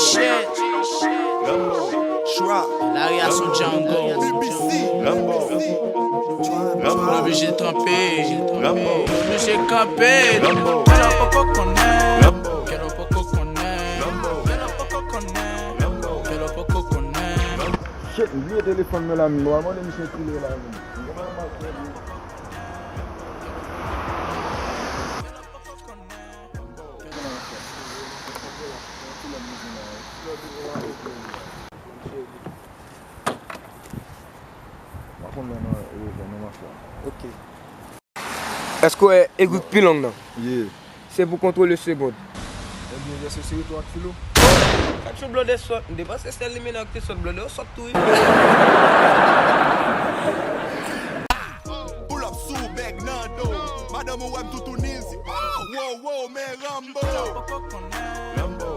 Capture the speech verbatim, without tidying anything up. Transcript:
Shit. Lari a sou Django. Mwen oblije tranpe. Mwen oblije kanpe. Kè lè w poko konnen. Kè lè w poko konnen. Kè lè w poko konnen. Kè lè w poko konnen. Shit, m bliye telefòn mwen la, m mande misye kilè la menm. Pa konn lè nan rezo non, ma chè. Ok. Èske w wè egri k pi long nan? Yeah. Se pou kontwole segond. Ebyen, jès se retò ak filo. Sa k sou blòdè sòt? M te panse sèl li mennen ak te sòt blòdè, yo sòt tou wi. Pull up sou bèg nan do. Madanm ou wè m toutouni l di, oh, wow, wow, men Rambo. Rambo.